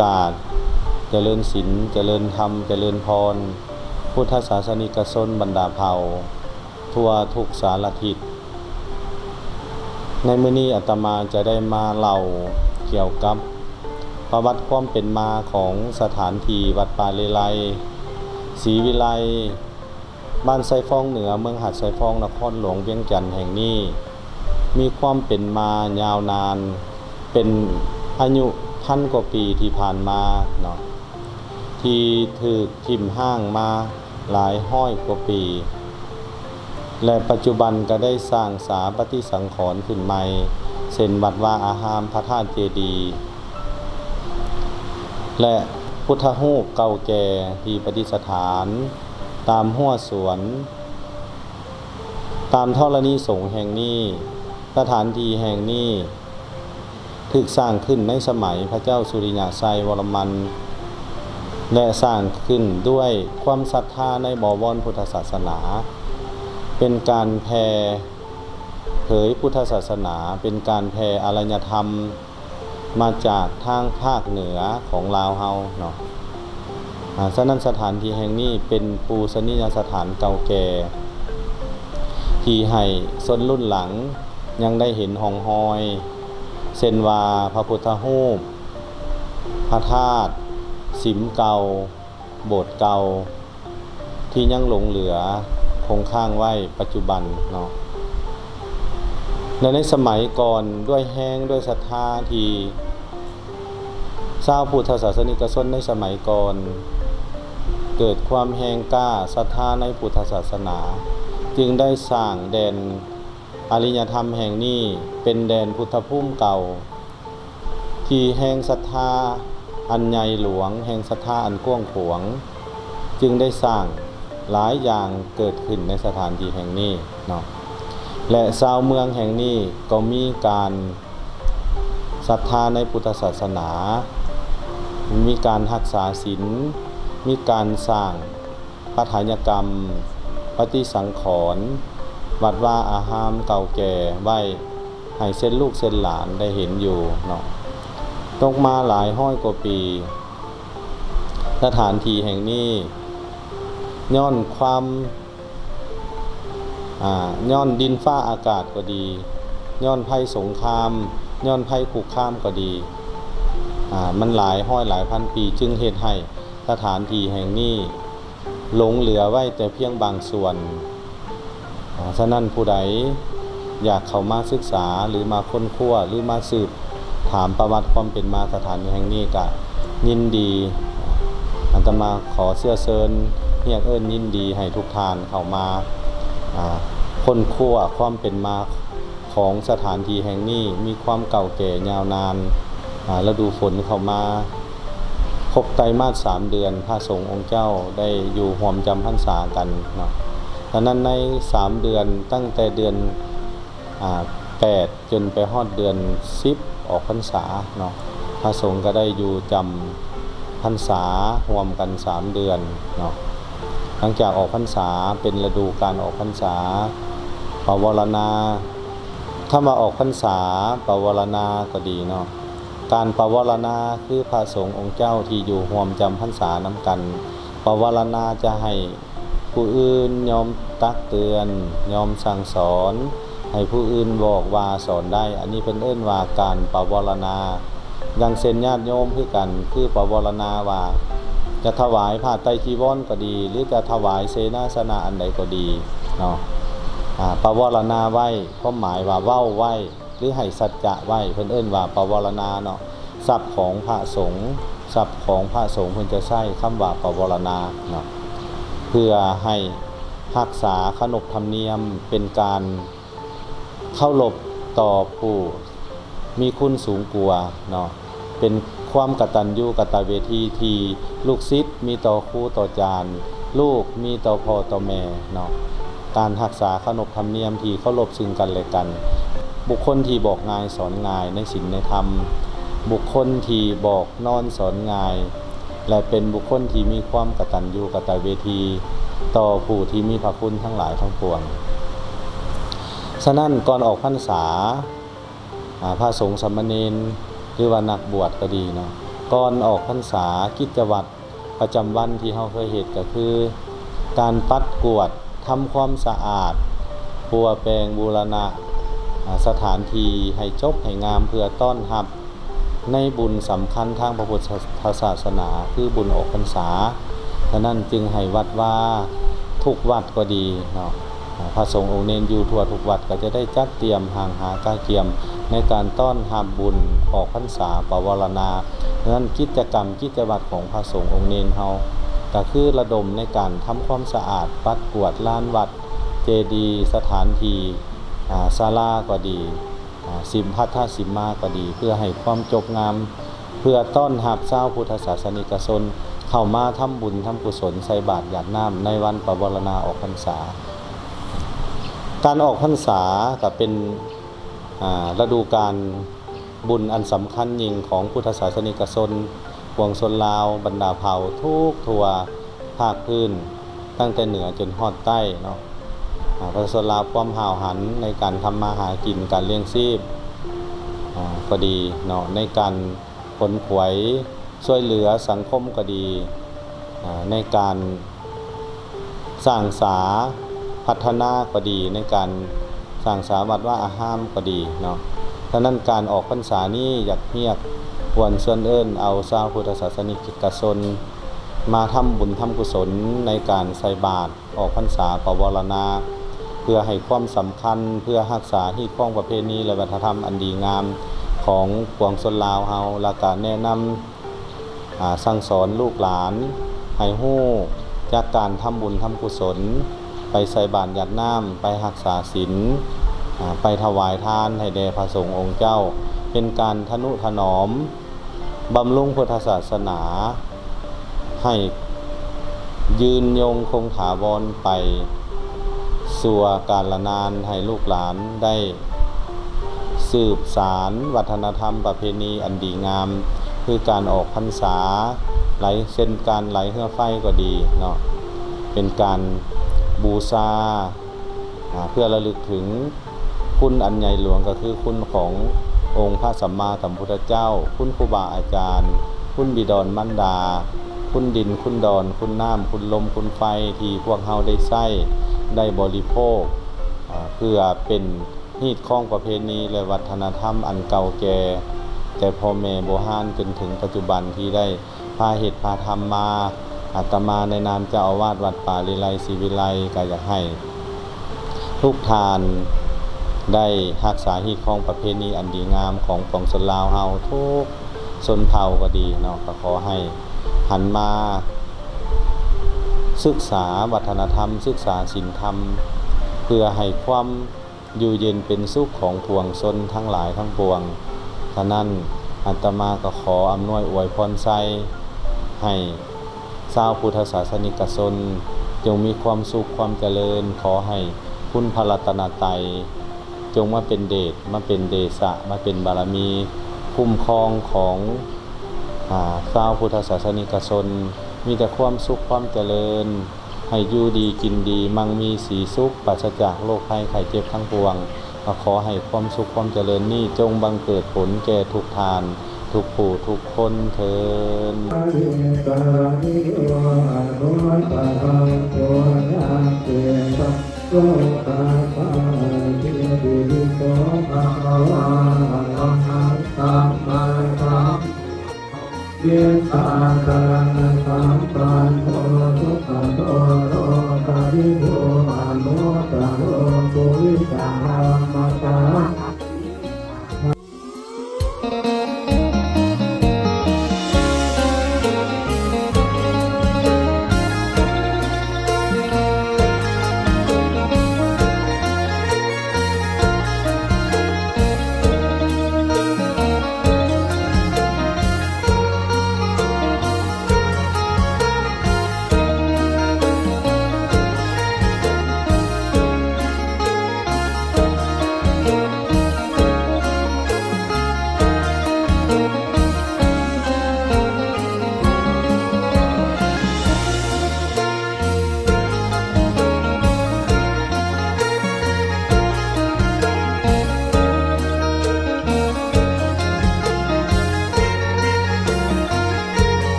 ກາດຈະເລີນສິນ, ຈະເລີນທຳ, ຈະເລີນພອນ ພຸດທະສາສະນິກະຊົນບັນດາເຜົ່າທົ່ວທຸກສາລະທິດ. ໃນມື້ນີ້ອາດຕະມາຈະໄດ້ມາເລົ່າກ່ຽວກັບປະຫວັດຄວາມເປັນມາຂອງສະຖານທີ່ວັດປ່າເລໄລ ສີວິໄລ ບ້ານໄຊຟອງເໜືອ ເມືອງຫາດໄຊຟອງ ນະຄອນຫຼວງວຽງຈັນແຫ່ງນີ້ ມີຄວາມເປັນມາຍາວນານ ເປັນອາຍຸພັນກວ່າປີທີ່ຜ່ານມາເນາະ ທີ່ຖືກຖິ້ມຮ້າງມາຫຼາຍຮ້ອຍກວ່າປີ ແລະ ປັດຈຸບັນກໍໄດ້ສ້າງສາປະຕິສັງຂອນຂຶ້ນໃໝ່ ເຊັ່ນ ວັດວາອາຮາມ, ພະທາດເຈດີ ແລະ ພຸດທະຮູບເກົ່າແກ່ທີ່ປະດິດສະຖານຕາມຮົ້ວສວນ ຕາມທໍລະນີສົງແຫ່ງນີ້. ສະຖານທີ່ແຫ່ງນີ້ຖືກສ້າງຂຶ້ນໃນສະໄໝພະເຈົ້າສຸລິຍະໄຊວໍລະມັນ ແລະ ສ້າງຂຶ້ນດ້ວຍຄວາມສັດທາໃນບໍວອນພຸດທະສາສະໜາ, ເປັນການແຜ່ເຜີຍພຸດທະສາສະໜາ, ເປັນການແຜ່ອາລະຍະທຳ ມາຈາກທາງພາກເໜືອຂອງລາວເຮົາເນາະ. ອາ ສະນັ້ນສະຖານທີ່ແຫ່ງນີ້ເປັນປູຊະນີຍະສະຖານເກົ່າແກ່ ທີ່ໃຫ້ຊົນລຸ້ນຫຼັງຍັງໄດ້ເຫັນຮ່ອງຮອຍ ເຊັ່ນວ່າ ພະພຸດທະຮູບ, ພະທາດ, ສິມເກົ່າ, ໂບດເກົ່າ ທີ່ຍັງຫຼົງເຫຼືອຄົງຄ້າງໄວ້ປັດຈຸບັນເນາະ ແລະ ໃນສະໄໝກ່ອນ ດ້ວຍແຮງດ້ວຍສັດທາທີ່ຊາວພຸດທະສາສະນິກະຊົນໃນສະໄໝກ່ອນ ເກີດຄວາມແຮງກ້າສັດທາໃນພຸດທະສາສະໜາ ຈຶ່ງໄດ້ສ້າງແດນອາລິຍະທຳແຫ່ງນີ້ ເປັນແດນພຸດທະພູມເກົ່າ ທີ່ແຮງສັດທາອັນໃຫຍ່ຫຼວງ, ແຮງສັດທາອັນກວ້າງຂວາງ ຈຶ່ງໄດ້ສ້າງຫຼາຍຢ່າງເກີດຂຶ້ນໃນສະຖານທີ່ແຫ່ງນີ້ເນາະ ແລະ ຊາວເມືອງແຫ່ງນີ້ກໍມີການສັດທາໃນພຸດທະສາສະໜາ, ມີການຮັກສາສິນ, ມີການສ້າງ ປັດຖາຍະກຳ ປະຕິສັງຂອນ ວັດວາອາຮາມເກົ່າແກ່ໄວ້ໃຫ້ເຊັ່ນລູກເຊັ່ນຫຼານໄດ້ເຫັນຢູ່ເນາະ. ຕົກມາຫຼາຍຮ້ອຍກວ່າປີ ສະຖານທີ່ແຫ່ງນີ້ ຍ້ອນຄວາມ ອາ ຍ້ອນດິນຟ້າອາກາດກໍດີ, ຍ້ອນໄພສົງຄາມ, ຍ້ອນໄພຄຸກຄາມກໍດີ, ອາ ມັນຫຼາຍຮ້ອຍຫຼາຍພັນປີ ຈຶ່ງເຮັດໃຫ້ສະຖານທີ່ແຫ່ງນີ້ ຫຼົງເຫຼືອໄວ້ແຕ່ພຽງບາງສ່ວນ. ອາ ສະນັ້ນຜູ້ໃດຢາກເຂົ້າມາສຶກສາ ຫຼື ມາຄົ້ນຄວ້າ ຫຼື ມາສືບຖາມປະຫວັດຄວາມເປັນມາສະຖານທີ່ແຫ່ງນີ້ ກະຍິນດີ, ອາດຕະມາຂໍເຊື້ອເຊີນຮຽກເອີ້ນຍິນດີໃຫ້ທຸກທ່ານເຂົ້າມາ ອາ ຄົ້ນຄວ້າຄວາມເປັນມາ ຂອງສະຖານທີ່ແຫ່ງນີ້ມີຄວາມເກົ່າແກ່ຍາວນານ. ອາ ລະດູຝົນເຂົ້າມາຄົບໄຕມາດສາມເດືອນ ພະສົງອົງເຈົ້າໄດ້ຢູ່ຮ່ວມຈຳພັນສາກັນເນາະ. ສະນັ້ນໃນສາມເດືອນ ຕັ້ງແຕ່ເດືອນ ອາ ແປດ ຈົນໄປຮອດເດືອນສິບ ອອກພັນສາເນາະ, ພະສົງກໍໄດ້ຢູ່ຈຳ ພັນສາຮ່ວມກັນສາມເດືອນເນາະ. ຫຼັງຈາກອອກພັນສາ ເປັນລະດູການອອກພັນສາ ປະວາລະນາ. ຄຳວ່າອອກພັນສາ ປະວາລະນາກໍດີເນາະ, ການປະວາລະນາຄືພະສົງອົງເຈົ້າທີ່ຢູ່ຮ່ວມຈຳພັນສານຳກັນ ປະວາລະນາຈະໃຫ້ຜູ້ອື່ນຍອມຕັກເຕືອນ ຍອມສັ່ງສອນ ໃຫ້ຜູ້ອື່ນບອກວ່າສອນໄດ້, ອັນນີ້ເພິ່ນເອີ້ນວ່າການປະວາລະນາ. ຢ່າງເຊັ່ນ ຍາດໂຍມຄືກັນ ຄືປະວາລະນາວ່າ ຈະຖວາຍຜ້າໄຕຈີວອນກໍດີ ຫຼື ຈະຖວາຍເສນາສະນະອັນໃດກໍດີເນາະ, ອາ ປະວາລະນາໄວ້ ຄວາມໝາຍວ່າເວົ້າໄວ້ ຫຼື ໃຫ້ສັດຈະໄວ້ ເພິ່ນເອີ້ນວ່າປະວາລະນາເນາະ. ຊັບຂອງພະສົງ ຊັບຂອງພະສົງ ເພິ່ນຈະໃຊ້ຄຳວ່າປະວາລະນາເນາະ ເພື່ອໃຫ້ຮັກສາຂະໜົບທຳນຽມ ເປັນການເຄົາລົບຕໍ່ຜູ້ມີຄຸນສູງກວ່າເນາະ, ເປັນຄວາມກະຕັນຍູກະຕະເວທີທີ່ລູກສິດມີຕໍ່ຄູຕໍ່ອາຈານ, ລູກມີຕໍ່ພໍ່ຕໍ່ແມ່ເນາະ. ການຮັກສາຂະໜົບທຳນຽມທີ່ເຄົາລົບຊຶ່ງກັນແລະກັນ. ບຸກຄົນທີ່ບອກງ່າຍສອນງ່າຍໃນສິນໃນທຳ, ບຸກຄົນທີ່ບອກນອນສອນງ່າຍ ແລະ ເປັນບຸກຄົນທີ່ມີຄວາມກະຕັນຍູກະຕະເວທີຕໍ່ຜູ້ທີ່ມີພະຄຸນທັງຫຼາຍທັງປວງ. ສະນັ້ນ ກ່ອນອອກພັນສາ ອາ ພະສົງສາມະເນນ ຫຼືວ່ານັກບວດກໍດີເນາະ, ກ່ອນອອກພັນສາ, ກິດຈະວັດປະຈຳວັນທີ່ເຮົາເຄີຍເຮັດກໍຄື ການປັດກວາດທຳຄວາມສະອາດ, ປົວແປງບູລະນະ ອາ ສະຖານທີ່ໃຫ້ຈົບໃຫ້ງາມ ເພື່ອຕ້ອນຮັບໃນບຸນສຳຄັນທາງພະພຸດທະສາສະໜາ ຄືບຸນອອກພັນສາ. ສະນັ້ນຈຶ່ງໃຫ້ວັດວາທຸກວັດກໍດີເນາະ, ອາ ພະສົງອົງເນນຢູ່ທົ່ວທຸກວັດກໍຈະໄດ້ຈັດຕຽມຮ່າງຫາກະກຽມໃນການຕ້ອນຮັບບຸນອອກພັນສາປະວາລະນາ. ສະນັ້ນກິດຈະກຳ ກິດຈະວັດຂອງພະສົງອົງເນນເຮົາ ກໍຄືລະດົມໃນການທຳຄວາມສະອາດ, ປັດກວາດລານວັດ, ເຈດີ, ສະຖານທີ່ ອາ ສາລາກໍດີ, ອາ ສິມພັດທະສິມມາກໍດີ ເພື່ອໃຫ້ຄວາມຈົບງາມ, ເພື່ອຕ້ອນຮັບຊາວພຸດທະສາສະນິກະຊົນເຂົ້າມາທຳບຸນທຳກຸສົນ ໃສ່ບາດຢາດນ້ຳໃນວັນປະວາລະນາອອກພັນສາ. ການອອກພັນສາກໍເປັນ ອາ ລະດູການບຸນອັນສຳຄັນຍິ່ງຂອງພຸດທະສາສະນິກະຊົນ ປວງຊົນລາວ ບັນດາເຜົ່າທຸກທົ່ວພາກພື້ນ ຕັ້ງແຕ່ເໜືອຈົນຮອດໃຕ້ເນາະ. ອາ ປະຊາຊົນລາວພວມຫ້າວຫັນໃນການທຳມາຫາກິນ, ການລ້ຽງຊີບ ອາ ກໍດີເນາະ, ໃນການຂົນຂວາຍຊ່ວຍເຫຼືອສັງຄົມກໍດີ, ອາ ໃນການສ້າງສາພັດທະນາກໍດີ, ໃນການສ້າງສາວັດວາອາຮາມກໍດີເນາະ. ສະນັ້ນການອອກພັນສານີ້ຢາກຮຽກຮວນຊວນເອີ້ນເອົາຊາວພຸດທະສາສະນິກະຊົນ ມາທຳບຸນທຳກຸສົນໃນການໃສ່ບາດອອກພັນສາປະວາລະນາ ເພື່ອໃຫ້ຄວາມສຳຄັນ, ເພື່ອຮັກສາຮີດຄອງປະເພນີ ແລະ ວັດທະນະທຳອັນດີງາມຂອງປວງຊົນລາວເຮົາ, ແລ້ວກະແນະນຳ ອາ ສັ່ງສອນລູກຫຼານໃຫ້ຮູ້ຈັກການທຳບຸນທຳກຸສົນ, ໄປໃສ່ບາດຢາດນ້ຳ, ໄປຮັກສາສິນ, ອາ ໄປຖວາຍທານໃຫ້ແດ່ພະສົງອົງເຈົ້າ, ເປັນການທະນຸຖະໜອມ ບຳລຸງພຸດທະສາສະໜາໃຫ້ຢືນຍົງຄົງຖາວອນໄປຊົ່ວການລະນານ, ໃຫ້ລູກຫຼານໄດ້ສືບສານວັດທະນະທຳປະເພນີອັນດີງາມ ຄືການອອກພັນສາ, ໄຫຼ ເຊັ່ນການໄຫຼເຮືອໄຟກໍດີເນາະ, ເປັນການບູຊາ ອາ ເພື່ອລະລຶກເຖິງຄຸນອັນໃຫຍ່ຫຼວງ ກໍຄືຄຸນຂອງອົງພະສຳມາສຳພຸດທະເຈົ້າ, ຄຸນຄູບາອາຈານ, ຄຸນບິດອນມານດາ, ຄຸນດິນ, ຄຸນດອນ, ຄຸນນ້ຳ, ຄຸນລົມ, ຄຸນໄຟ ທີ່ພວກເຮົາໄດ້ໃຊ້ ໄດ້ບໍລິໂພກ ອາ ເພື່ອເປັນຮີດຄອງປະເພນີ ແລະ ວັດທະນະທຳອັນເກົ່າແກ່ ແຕ່ພໍ່ແມ່ບູຮານຈົນເຖິງປັດຈຸບັນທີ່ໄດ້ ພາເຮັດພາທຳມາ. ອາດຕະມາໃນນາມເຈົ້າອາວາດວັດປ່າເລໄລສີວິໄລ ກໍຢາກໃຫ້ທຸກທ່ານໄດ້ຮັກສາຮີດຄອງປະເພນີອັນດີງາມຂອງປວງຊົນລາວເຮົາທຸກຊົນເຜົ່າກໍດີເນາະ, ກໍຂໍໃຫ້ຫັນມາສຶກສາວັດທະນະທຳ, ສຶກສາສິນທຳ ເພື່ອໃຫ້ຄວາມ ຢູ່ເຢັນເປັນສຸກຂອງປວງຊົນທັງຫຼາຍທັງປວງ. ສະນັ້ນ ອາດຕະມາກໍຂໍອຳນວຍອວຍພອນໄຊໃຫ້ຊາວພຸດທະສາສະນິກະຊົນ ຈົ່ງມີຄວາມສຸກຄວາມຈະເລີນ, ຂໍໃຫ້ຄຸນພະລັດຕະນະໄຕ ຈົ່ງມາເປັນເດດ ມາເປັນເດຊະ ມາເປັນບາລະມີ ຄຸ້ມຄອງຂອງ ອາ ຊາວພຸດທະສາສະນິກະຊົນ ມີແຕ່ຄວາມສຸກຄວາມຈະເລີນ, ໃຫ້ຢູ່ດີກິນດີ, ມັ່ງມີສີສຸກ, ປາສະຈາກໂລກໄພໄຂ້ເຈັບທັງປວງ. ກໍຂໍໃຫ້ຄວາມສຸກຄວາມຈະເລີນນີ້ ຈົ່ງບັງເກີດຜົນແກ່ທຸກທ່ານທຸກຜູ້ທຸກຄົນເທີ້ນ.